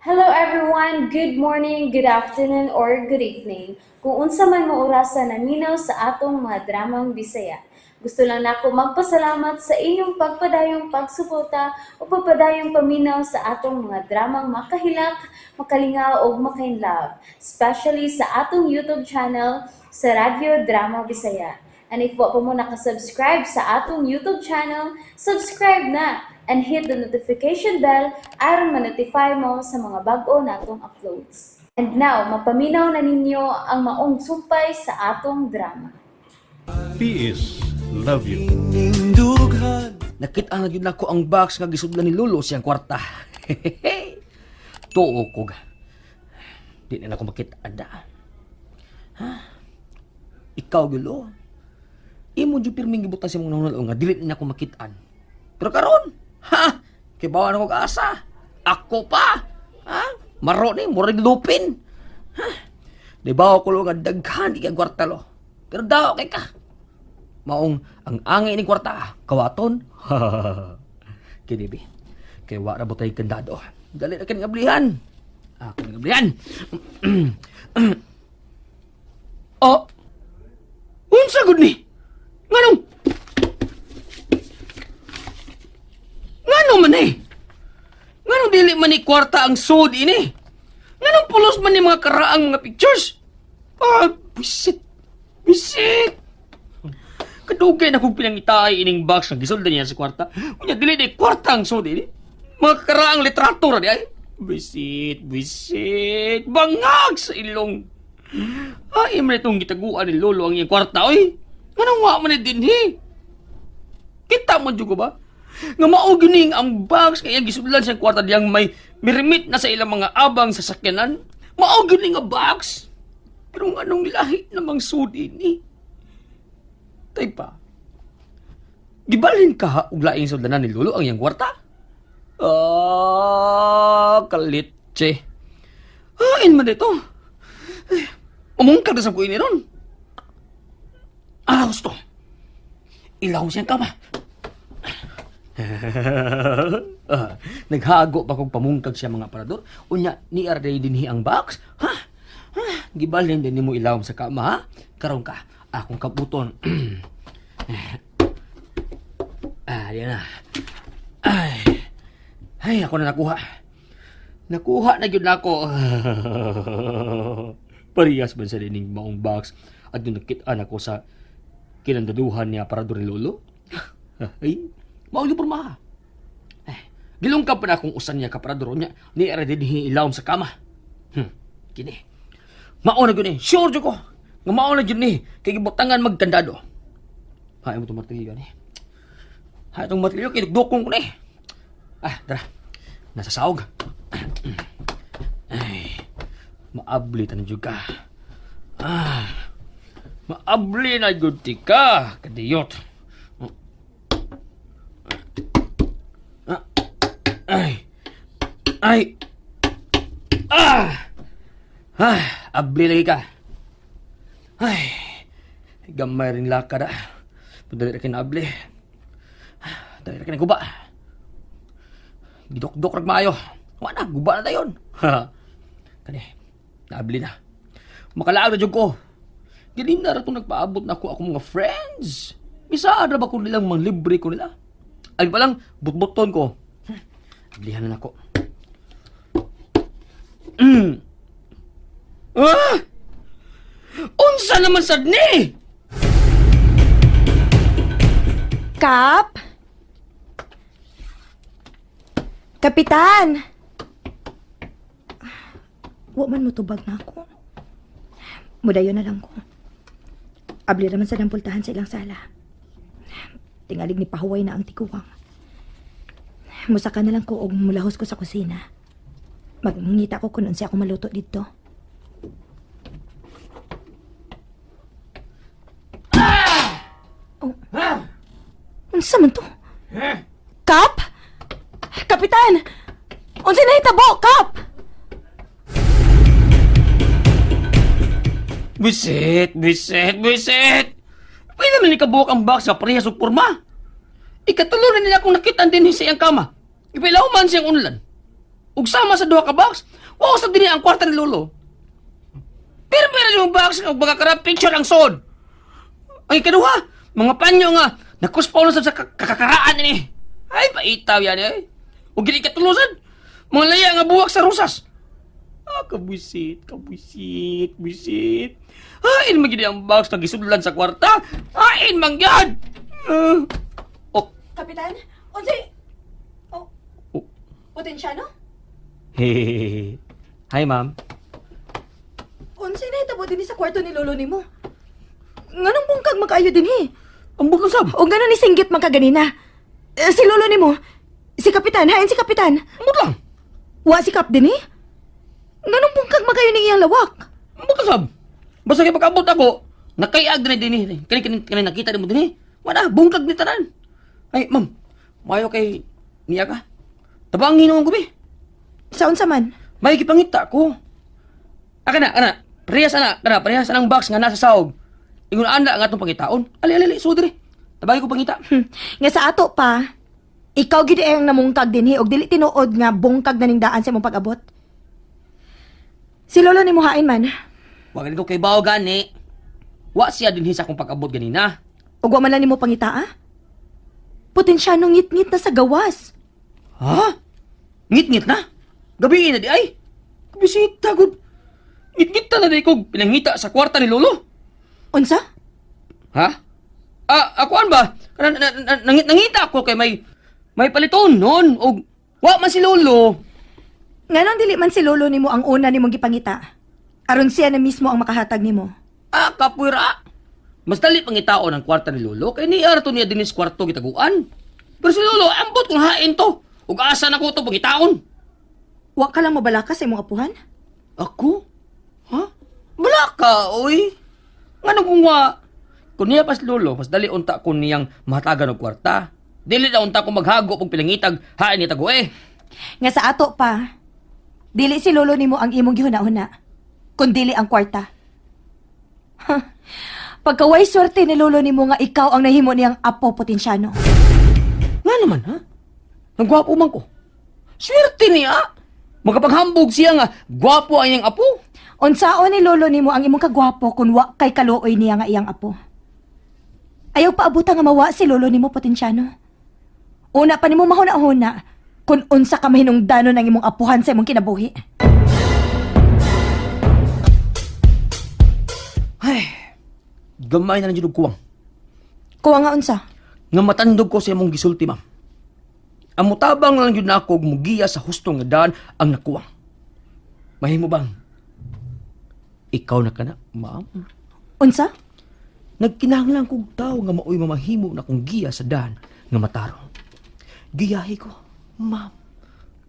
Hello everyone! Good morning, good afternoon, or good evening. Kung unsa man mo orasa naminaw sa atong mga dramang Bisaya. Gusto lang nako magpasalamat sa inyong pagpadayong pagsuporta o pagpadayong paminaw sa atong mga dramang makahilak, makalingaw ug makainlove, especially sa atong YouTube channel sa Radyo Drama Bisaya. And if wa pa mo nakasubscribe sa atong YouTube channel, subscribe na and hit the notification bell aron ma-notify mo sa mga bag-o natong uploads. And now, mapaminaw na ninyo ang maong sumpay sa atong drama. PS Love you. Nakita na gyud nako ang box nga gisudlan ni Lolo siyang kwarta. Tuo ko ga. Di na nako makita da. Ha? Ikaw gulo. Imo jud pirming gibutan sa imong nahunal nga dili na nako makitaan. Pero karon, ha? Kay bawa na ko asa. Ako pa. Ha? Maro ni murag lupin. Ha? Di ba ko lo nga daghan di kang kwarta lo. Pero daw kay ka. Maong ang angay ni kwarta, kawaton. Kini bi. Kay wa ra butay kandado. Dali na kini ablihan. Ako ning ablihan. Oh. Unsa gud ni? Nganong? Ngano man eh? Nganong dili man ni kwarta ang sud ini? Nganong pulos man ni mga karaang mga pictures? Ah, bisit. Bisit. Kadugay na kong pinangitaay ining box nga gisuldan niya sa kwarta. Unya dili di kwarta ang sud ini. Mga karaang litrato ra di ay. Bisit, bisit. Bangag sa ilong. Ay, man itong gitaguan ni Lolo ang iyang kwarta, oy. Nganong wa man ni dinhi? Kita mo jud ko ba? Nga mao gyud ang box kaya gisudlan sa kwarta diyang may mirimit na sa ilang mga abang sa sakyanan. Mao gyud nga box. Pero anong lahi namang sud ini? Tay pa. Gibalhin ka ha, og laing sudlanan ni Lolo ang iyang kwarta? Ah, kalitse. Ah, man dito. Ay, mamungkag na sa ko ini ron. Ah, gusto. Ilaw siyang kama. Ah, naghago pa kong pamungkag siya mga parador. Unya, ni Arday dinhi ang box. Ha? Ha? Gibalhin din nimo ilawom sa kama, ha? Karon ka, akong kabuton. Ah, di na. Ay. Ay, ako na nakuha. Nakuha na gyud nako. Parehas man sa dining maong box at yung nakit-an ako sa kinandaduhan niya para ni Lolo. Ay, mao gyud pormaha. Eh, gilungkab pa na akong usan niya kaparador niya. Ni ara dinhi ilawom sa kama. Kini. Mao na gyud ni. Sure jud ko. Nga mao na gyud ni kay gibutangan magkandado. Hay mo itong martilyo ni. Hay itong martilyo kay dukdukon ko ni. Ah, tara. Nasa saog. Ay, maabli tanan jud ka. Ah, maabli na jud ti ka, kadiyot. Ah, ay, ay, ah, ah, abli lagi ka. Ay, gamay rin lakad ah. Padali ra kinaabli. Dali ra kinaguba. Gidokdok rag maayo. Wala na, guba na dayon. Kani, naabli na. Makalaag na jud ko. Dili na ra itong nagpaabot na ako akong mga friends. Bisa ra ba ko nilang manglibre ko nila? Ay pa lang, butbuton ko. Ablihan na nako. Ah! Unsa naman sad ni? Kap? Kapitan! Wa man mo tubag na ako. Mudayon na lang ko. Abli raman sa pultahan sa ilang sala. Tingalig ni pahuway na ang tiguwang. Musaka na lang ko og mulahos ko sa kusina. Magngita ko kung unsa ako maluto didto. Oh. Unsa man to? Kap? Kapitan! Unsa nahitabo, Kap? Bisit, bisit, bisit! Pwede man ni kabuok ang box sa parehas og porma. Ikatulo na nila akong nakita din sa iyang kama. Ipilaw man siyang unlan. Ug sama sa duha ka box, wa usab dinhi ang kwarta ni Lolo. Pero pero yung box ug mga kara picture ang sod. Ang ikaduha, mga panyo nga nakuspaw na sa kakakaraan ini. Ay, paitaw yan eh. Ug gili katulusan. Mga laya nga buwak sa rusas. Ah, kabwisit, kabwisit, bwisit. Hain man gid ang box nga gisudlan sa kwarta. Hain man gyud. Ah. Oh, Kapitan, unsay... Oh, oh. Potensyano? Hehehe. Hi, ma'am. Unsay nahitabo dinhi sa kwarto ni lolo nimo? Nganong bungkag magkaayo dinhi? Ang bugong sab. O ngano ni singgit man ka ganina? Eh, si lolo nimo, si Kapitan, hain si Kapitan. Ambot lang. Wa si Kap dinhi? Nganong bungkag magkayo ning iyang lawak? Ambot lang sab. Basta kay pag-abot ako, nakaiag na dinhi. Kani kani kani nakita nimo dinhi. Wala, bungkag ni tanan. Ay, ma'am. Mayo kay niya ka. Tabangin naman ko be. Sa unsa man? May gipangita ko. Aka na, ana. Parehas ana, kana parehas anang box nga nasa sahog. Ingon ana nga atong pangitaon. Ali ali ali, sudri. Tabagi ko pangita. Nga sa ato pa, ikaw gid ang namungkag dinhi og dili tinuod nga bungkag na ning daan sa imong pag-abot. Si lolo nimo hain man, Wa gani ko kay bao gani. Wa siya dinhi sa akong pag-abot ganina. ug wa man lang nimo pangitaa. Potensyano ngit-ngit na sa gawas. Ha? Ngit-ngit na? Gabi na di ay. Bisita gud. Ngit-ngit na di ko pinangita sa kwarta ni Lolo. Unsa? Ha? Ah, akuan ba? Kana nangita ako kay may paliton noon og wa man si Lolo. Nganong dili man si lolo nimo ang una nimong gipangita? Aron siya na mismo ang makahatag nimo. Ah, kapuira. Mas dali pangitaon ang kwarta ni Lolo kay niya to niya dinis kwarto gitaguan. Pero si Lolo ambot kung hain to. Ug asa na ko to pangitaon. Wa ka lang mabalaka sa imong apuhan? Ako? Ha? Wala ka, oy. Ngano kung wa? Kung niya pas lolo, mas dali unta ko niyang mahatagan og kwarta. Dili na unta ko maghago og pilangitag hain ni tago eh. Nga sa ato pa, dili si lolo nimo ang imong gihuna-huna, kun dili ang kwarta. Ha, pagkaway swerte ni lolo nimo nga ikaw ang nahimo niyang apo, Potensyano. Nga naman, ha? Ang gwapo man ko. Swerte niya. Makapaghambog siya nga, gwapo ang iyang apo. Unsaon ni lolo nimo ang imong kagwapo kun wa kay kaluoy niya nga iyang apo? Ayaw paabuta nga mawa si lolo nimo, Potensyano. Una pa nimo mahuna-huna kung unsa ka mahinungdanon ang imong apuhan sa imong kinabuhi. Ay, gamay na lang jud og kuwang. Kuwa nga unsa? Nga matandog ko sa imong gisulti, ma'am. Ang mutabang lang jud nako og mugiya sa husto nga daan ang nakuwang. Mahimo bang ikaw na kana, ma'am? Unsa? Nagkinahanglan kog tawo nga maoy mamahimo na kong giya sa daan nga matarong. Giyahi ko, ma'am.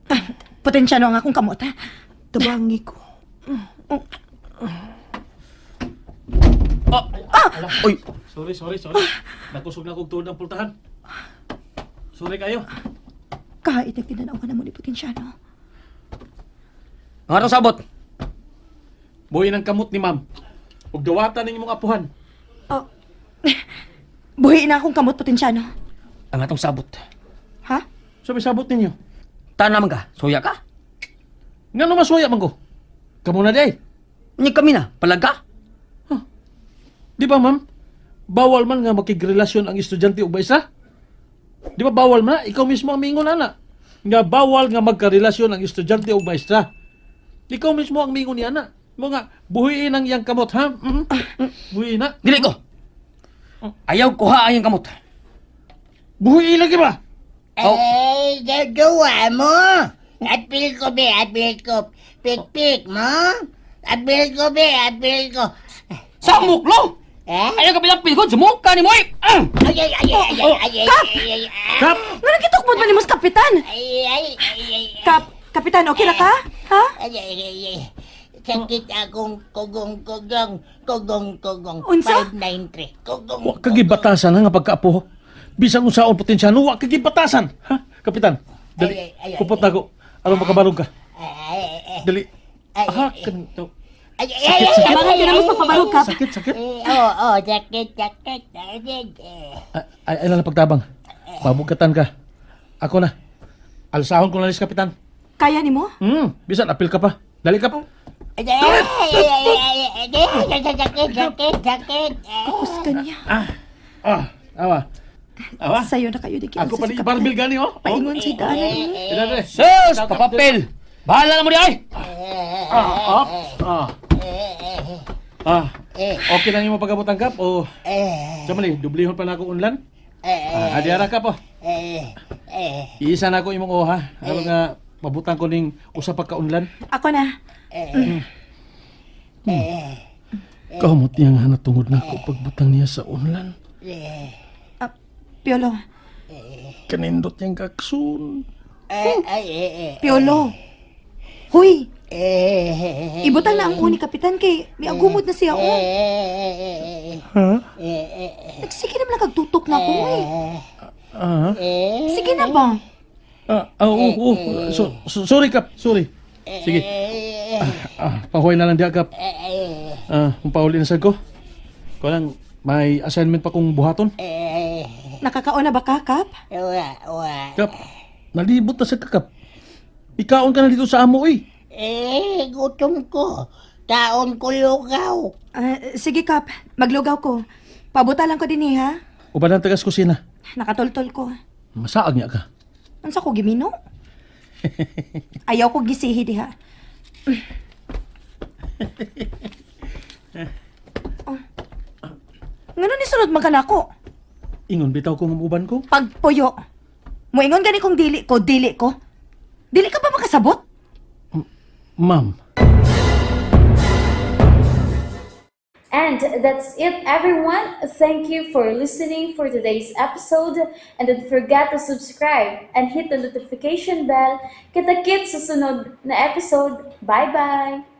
Ah, Potensyano ang akong kamot, ha? Tabangi ko. Ah! Ah! Oy, Sorry, sorry, sorry. Nakusog na kog tuod ang pultahan. Sorry kayo. Kahit nagtinanaw ka na mo ni Potensyano. Ang atong sabot. Buhi ng kamot ni ma'am. Ug dawatan ning imong apuhan. Oh. Buhi na akong kamot, Potensyano. Ang atong sabot. Ha? So may sabot ninyo. Tana man ka, suya ka. Ngano masuya man ko? Kamo na day. Unya kami na, palaga. Di ba ma'am? Bawal man nga makigrelasyon ang estudyante ug maestra. Di ba bawal man na? Ikaw mismo ang mingon ana. Nga bawal nga magkarelasyon ang estudyante ug maestra. Ikaw mismo ang mingon ni ana. Mo nga buhiin ang iyang kamot ha. Mm. Buhiin na. Dili ko. Ayaw ko ha ang kamot. Buhiin lagi ba? Oh. Ay, gagawa mo. Apil ko, be, apil ko. Pikpik mo. Apil ko, be, apil ko. Samok lo! Eh? Ayaw ka pilapil ko, sumuka ni mo eh! Ah! Ay, ay, ay, ay, ay, ay, ay, ay, ay, ah. Kap! Nga nagkitukmod man ni mas kapitan? Ay, ay, ay, ay, Kap, kapitan, okay na ka? Ha? ay, ay, ay, ay. Sakit akong kugong, kugong, kugong, kugong. Unsa? 593. Kugong, Wa kagibatasan ha nga pagkaapo. Bisan unsaon potensyano, wa kagibatasan. Ha? Kapitan, dali. Ay, ay, ay, ay. Kupot na ako. Aron makabarog ka. Ay, ay, ay. Dali. Ay, Aha, ay, kanto. Ay, ay, ay, ay, Abangan ay, ka na mas ay, magpabarog, Kap. Sakit, sakit. Eh, oo, oo, sakit, sakit, sakit. Eh. Ay, ay, ay lang pagtabang. Mabugkatan ka. Ako na. Alsahon ko na lis, Kapitan. Kaya nimo? Bisan apil ka pa. Dali, Kap. Sakit, sakit, sakit. Kus kanya. Ah, ah, awa. Awa. Sayo na kayo di Ako pa ni barbell gani oh. Paingon sa daanan ni. Ina dre. Sus, papapel. Bahala na mo di ay. Ah, ah, ah. Ah, okay lang yung pagabot ang Kap o sa mali, dublihon pa na ako unlan. Ah, adi ara, Kap oh. Iisa na ako imong oha. Aron nga mabutan ko ning usa pa ka unlan. Ako na. Kamot niya nga natungod na ako pagbutang niya sa unlan. Ah, Piolo. Kanindot niyang kaksun. Piolo. Huy, ibutang na ang uni, Kapitan, kay miagumod na siya oh. Ha? Nagsige naman lang kagtutok na ako eh. Ah? Sige na ba? Ah, ah, oo, oo. So, sorry, Kap. Sorry. Sige. Ah, ah, pahuway na lang diya, Kap. Ah, kung pauli na sad ko. Ko lang, may assignment pa kong buhaton. Nakakaon na ba ka, Kap? Wa, wa. Kap, nalibot na sa ka, Kap. Ikaon ka na dito sa amo, eh. Eh, gutom ko. Taon ko lugaw. Ah, sige, Kap. Maglugaw ko. Pabuta lang ko din eh, ha? Uban ang tagas kusina. Nakatultol ko. Masaag niya ka. Unsa ko gimino? Ayaw ko gisihi diha. Oh. Ngano ni sunod man ka nako? Ingon bitaw kong umuban ko. Pagpuyo. Moingon gani kong dili ko, dili ko. Dili ka ba makasabot? Ma'am. And that's it, everyone. Thank you for listening for today's episode. And don't forget to subscribe and hit the notification bell. Kita-kits sa sunod na episode. Bye-bye!